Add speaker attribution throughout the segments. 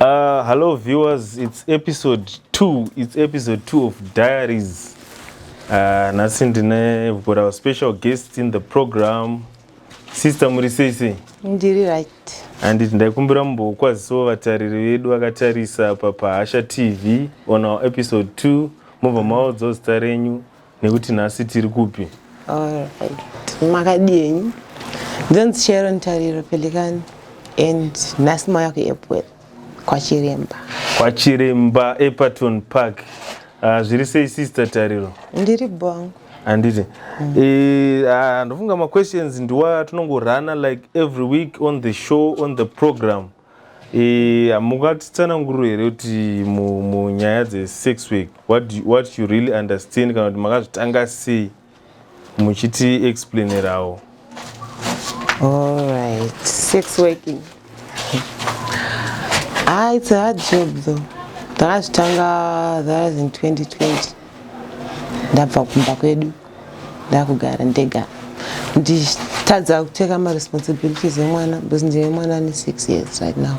Speaker 1: Hello viewers, it's episode 2. It's episode 2 of Diaries. Nhasi ndine, we've got our special guest in the program. Sister, muri sei sei?
Speaker 2: Ndiri right.
Speaker 1: Handiti ndaikumbira mumbokwazisawo vatariri vedu vakatarisa paPahasha TV on our episode 2, mobva maudzawo zita renyu nekuti nhasi tiri kupi.
Speaker 2: Alright, makadii henyu? Ndinonzi Sharon Tariro Pelikani and nhasi mauya kuEpworth, kwaChiremba.
Speaker 1: KwaChiremba, Epaton Park. Zviri sei, Sister Tariro?
Speaker 2: Ndiri bwangu.
Speaker 1: Handiti ndofunga maquestions ndiwa tinongorana like every week on the show, on the program. Mungatitsananguriro here kuti munyaya dzesex work, what you really understand, kana kuti makazvitanga sei, muchiti explainerawo?
Speaker 2: Alright, sex working, ah, it's a hard job though. Ndakazvitanga, that was in 2020. Ndabva kumba kwedu, ndakugara ndega, ndichitadza kuteka maresponsibilities emwana because ndine mwana ane 6 years right now.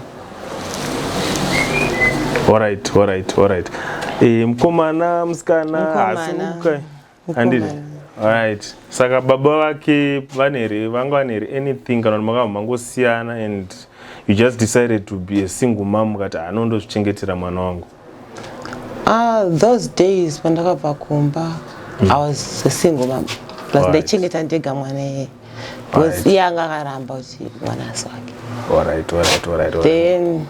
Speaker 1: Alright. Mukomana, musikana?
Speaker 2: Mukomana.
Speaker 1: Asimuka, handiti? Alright, saka baba vake vanhere, vanga vanhere anything, kana kuti makabva mangosiyana and you just decided to be a single mom, mukati anondozvichengetera mwana wangu?
Speaker 2: Ah, those days pandakabva kumba, I was a single mom, plus ndaichengeta ndega mwana iyeye because iye anga akaramba kuti mwana asi wake. Then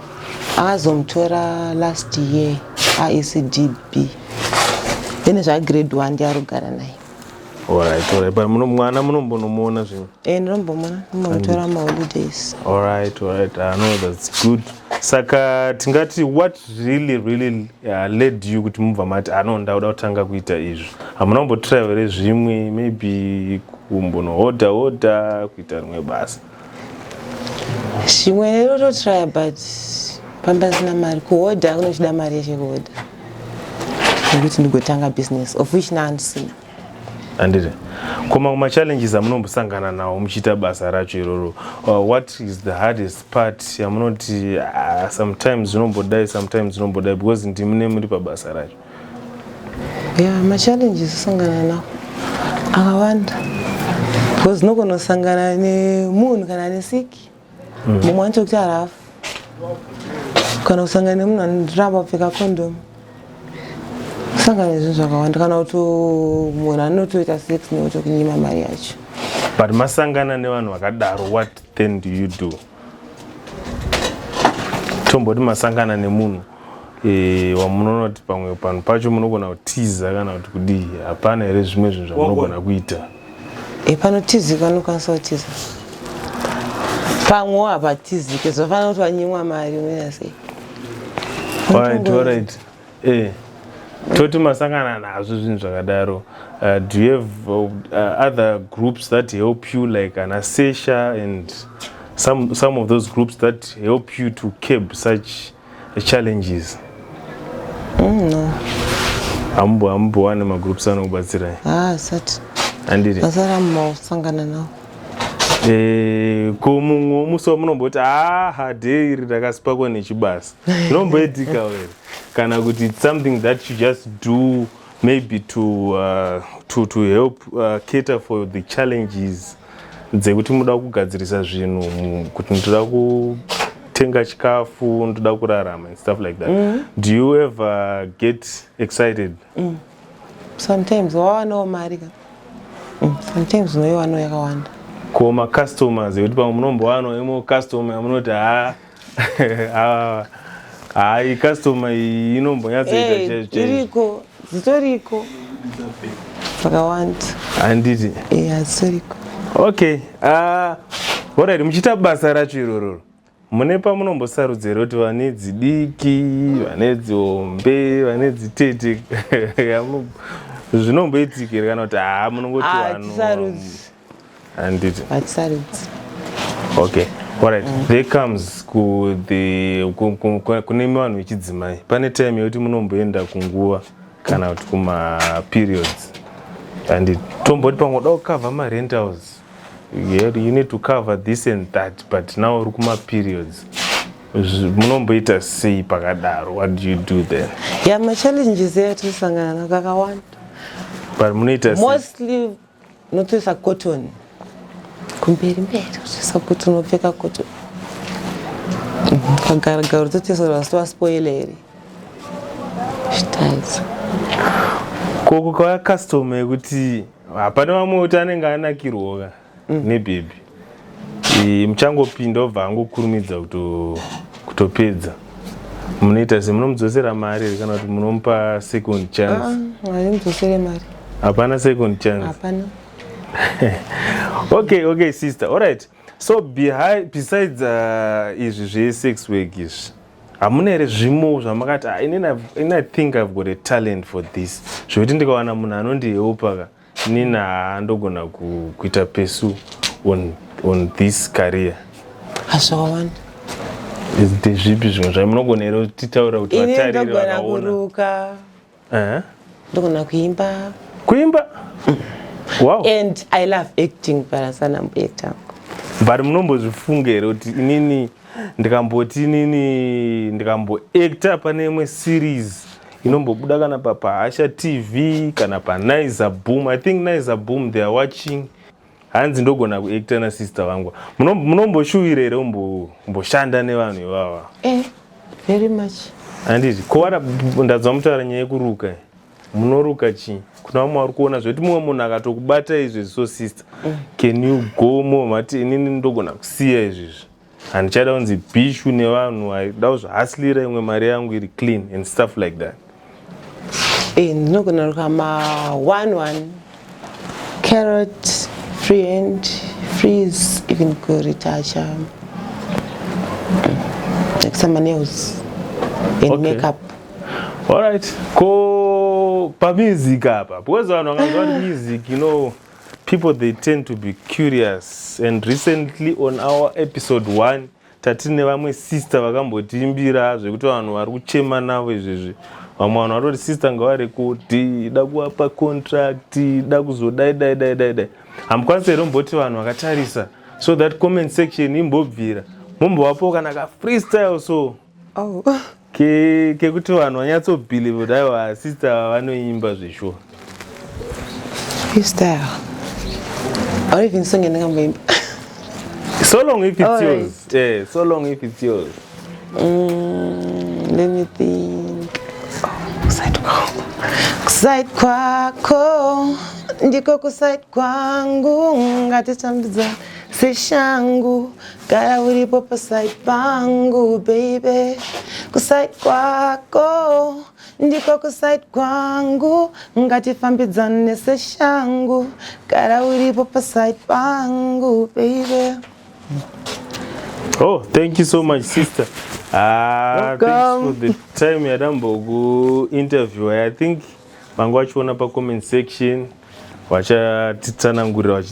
Speaker 2: akazomutora last year aECD B, then zvagrade 1 ndiarugara naye.
Speaker 1: Alright, but mwana munombonomuona zvimwe?
Speaker 2: E, ndinombomona, ndinombomutora maholidays.
Speaker 1: Alright, I know, that's good. Saka tingati what really really led you kuti mubva mati ano ndauda kutanga kuita izvi? Hamuna kumbotry here zvimwe, maybe kumbonohodha hodha, kuita rimwe basa?
Speaker 2: Zvimwe ndinototrya, but pamba sina mari. Kuhodha kunochida mari yechekuhodha nekuti ndigotanga business, of which naandisina.
Speaker 1: Handiti koma kumachallenges amunombosangana nawo muchiita basa racho iroro, what is the hardest part yamunoti sometimes zvinombodai, sometimes zvinombodai, because ndimune muri pabasa racho?
Speaker 2: Ya, machallenges osangana nawo akawanda because unogona kusangana nemunhu kana ane siki, mumwe anotokuti harafu, kana kusangana nemunhu anoramba kupfeka condom, kusangana nezvinhu zvakawanda, kana kuti munhu anotoita sex nekutokunyima mari yacho.
Speaker 1: But masangana nevanhu vakadaro, what then do you do? Tomboti masangana nemunhu wamunoona kuti pamwe panhu pacho munogona kutiza kana kuti kudii, hapana here zvimwe zvinhu zvamunogona kuita?
Speaker 2: E, panotizika, unokwanisa kutiza. Pamwewo hapatizike, zvafanira kuti wanyimwa mari, unoita sei?
Speaker 1: Alright. Toti masangana nazvo zvinhu zvakadaro, do you have other groups that help you, like ana Sesha and some of those groups that help you to curb such challenges?
Speaker 2: No.
Speaker 1: Hamumbowane magroups anokubatsirai?
Speaker 2: Ah, sati.
Speaker 1: Handiti?
Speaker 2: Vasaramba kusangana nawo.
Speaker 1: Ko mumwe musi wamunomboti, "Aha, day iri ndakasipakwa nechibasa," zvinomboitika here, kana kuti it's something that you just do maybe to help cater for the challenges dzekuti muda kugadzirisa zvinhu, kuti ndoda kutenga chikafu, ndoda kurarama and stuff like that? Do you ever get excited?
Speaker 2: Sometimes wawanawo mari ka. Sometimes unoiwanawo yakawanda.
Speaker 1: Ko macustomers ekuti pamwe munombowanawo imo customer yamunoti, ha, hai, customer iyi inombonyatsoita chaizvo chaizvo"?
Speaker 2: Iriko, dzitoriko dzakawanda.
Speaker 1: Handiti?
Speaker 2: Yeah, dzitoriko.
Speaker 1: Okay, alright, muchiita basa racho irororo, mune pamunombosarudzira kuti vane dzidiki, vane dzihombe, vane dzitete? Zvinomboitikira, kana kuti haa, munongoti vanhu?
Speaker 2: Hatisarudzi.
Speaker 1: Handiti?
Speaker 2: Hatisarudzi.
Speaker 1: Okay, alright. There comes ku the kune vanhu vechidzimai, pane time yekuti munomboenda kunguva kana kuti kumaperiods, and tomboti pamwe uda kucover marentals, yeah, you need to cover this and that, but now uri kumaperiods. Munomboita sei pakadaro? What do you do then?
Speaker 2: Ya, machallenges atinosangana nawo kakawanda.
Speaker 1: But munoita sei?
Speaker 2: Mostly unotoisa cotton kumberi mberi, utoisa cotton, unopfeka cotton kagaragara, utotoisa kuti vasitoaspoila here zvitadzo.
Speaker 1: Ko kukauya customer yekuti hapana vamwe kuti anenge anakirwa ka nebhebhi, muchangopinda obva angokurumidza kutopedza, munoita se munomudzosera mari here kana kuti munomupa second chance?
Speaker 2: Haimudzosere mari.
Speaker 1: Hapana second chance?
Speaker 2: Hapana.
Speaker 1: Okay, sister, alright. So besides izvi zvesex work izvi, hamuna here zvimwe zvamakati, "Ah, inini I think I've got a talent for this," zvekuti ndikawana munhu anondihelpa ka, inini haandogona kuita pursue on this career?
Speaker 2: Hazvakawanda.
Speaker 1: Ndezvipi zvimwe zvamunogona here kutitaura kuti
Speaker 2: Ini
Speaker 1: vatariri
Speaker 2: ndogona
Speaker 1: vakaona?
Speaker 2: kuruka. Ndogona kuimba.
Speaker 1: Kuimba, wow.
Speaker 2: And I love acting, but asanamboacta.
Speaker 1: But munombozvifunga here kuti inini ndikamboti, inini ndikamboacta pane imwe series inombobuda kana paPahasha TV kana paNaiza Boom? I think Naiza Boom, they are watching. Hanzi ndogona kuacta nasister vangu. Munomboshuvira here kumboshanda nevanhu ivava?
Speaker 2: Eh, very much.
Speaker 1: Handiti kowara ndadzwa mutaura nyaya yekuruka. Munoruka chii? Kuna vamwe vari kuona zvekuti mumwe munhu akatokubata izvezvi, so sister, can you go more mati, "Inini ndogona kusiya izvizvi, handichada kunzi bhishu nevanhu, aida kuzvihasilira imwe mari yangu iri clean," and stuff like that?
Speaker 2: Eh, ndinogona ruka ma one one, carrot, freehand, freeze, even kuritacha, like some nails and makeup.
Speaker 1: Alright, ko pamusic apa? Because vanhu vakanzwa kuti music, people, they tend to be curious. And recently on our episode 1 tatine vamwe sister vakambotiimbira zvekuti vanhu vari kuchema navo izvezvi. Vamwe vanhu vatoti sister ngavarekodi, da kuvapa contract, da kuzodai dai dai dai dai. Hamukwanisi here kumboti vanhu vakatarisa, so that comment section imbobvira, mumbovapo kana ka freestyle so
Speaker 2: Oh.
Speaker 1: Kekuti vanhu vanyatsobelieve kuti aiwa, sister vanoimba zveshuwa?
Speaker 2: Freestyle or even song yandingamboimba?
Speaker 1: So long if it's
Speaker 2: Alright.
Speaker 1: yours. Yeah, so long if it's yours.
Speaker 2: Let me think. Oh, kuside kwako, kuside kwako ndiko kuside kwangu, ngatitambidza seshangu, gara uripo paside pangu baby. Kuside kwako ndiko kuside kwangu, ngatifambidzane seshangu, gara uripo paside pangu baby.
Speaker 1: Oh, thank you so much, sister. Ah, thanks for
Speaker 2: Welcome.
Speaker 1: the time yadamboku interview. I think vanga vachiona pacomment section vachatitsanangurira.